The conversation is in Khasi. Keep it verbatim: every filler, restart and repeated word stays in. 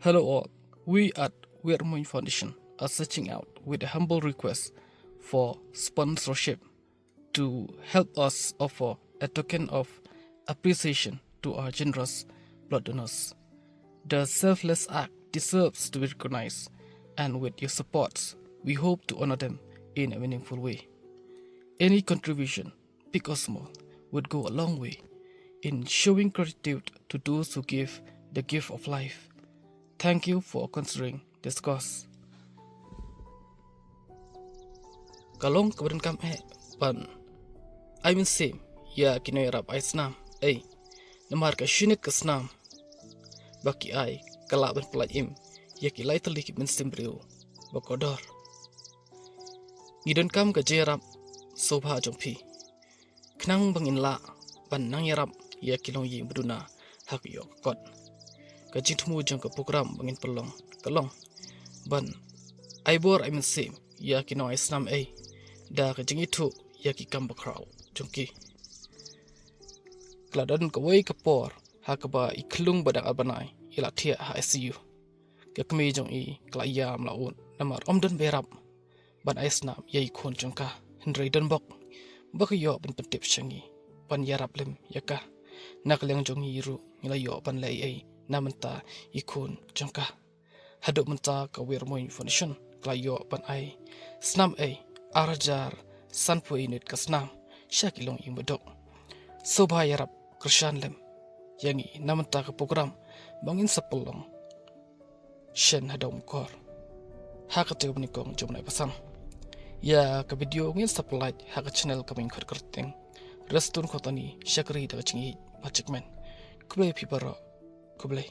Hello all, we at Weird Moon Foundation are searching out with a humble request for sponsorship to help us offer a token of appreciation to our generous blood donors. The selfless act deserves to be recognized, and with your supports, we hope to honor them in a meaningful way. Any contribution, big or small, would go a long way in showing gratitude to those who give the gift of life. Thank you for considering this cause. Ka long kaba donkam eh ban ai mynsiem ïa ki nongïarap ai snam ei, namar ka shi net ka snam ba ki ai ka lah ban pyllait im ïa ki lai tylli ki mynsiem briew ba kordor. Ngi donkam ka jingïarap sngewbha jong phi, khnang ba ngin lah ban nang ïarap ïa ki longïing ba duna ha ka ïoh ka kot. Ka jingthmu jong ka program ba ngin pynlong ka long ban ai bor ai mynsiem ïa ki nongai snam ei da ka jingithuh ïa ki kam bakhraw jong ki. Ka la don kawei ka por ha kaba i khlung ba dang ar bnai i la thiah ha I C U. Ka kmie jong i ka la ïam la ud namar ym don ba ïarap ban ai snam ïa i khun jong ka, hynrei don bok ba ka ïoh ban pyntip sha ngi ban ïarap lem ïa ka. Na ka liang jong ngi ruh ngi la ïoh ban leh ei ei na bynta i khun jong ka. Haduh mynta ka Weird Moon Foundation ka la ïoh ban ai snam ei ar hajar sanphew unit ka snam sha ki longïing baduk. Sngewbha ïarap kyrshan lem ïa ngi na bynta ka program ba ngin sa pynlong shen ha Dongmukor ha ka tiew banyngkong jong u Nai Basan. Ïa ka video ngin sa pyllait ha ka channel ka Ming Khot Kyrteng. Restun khot ani shakri da ka jingïeit ba jikmen. Khublei phi baroh. Khublei.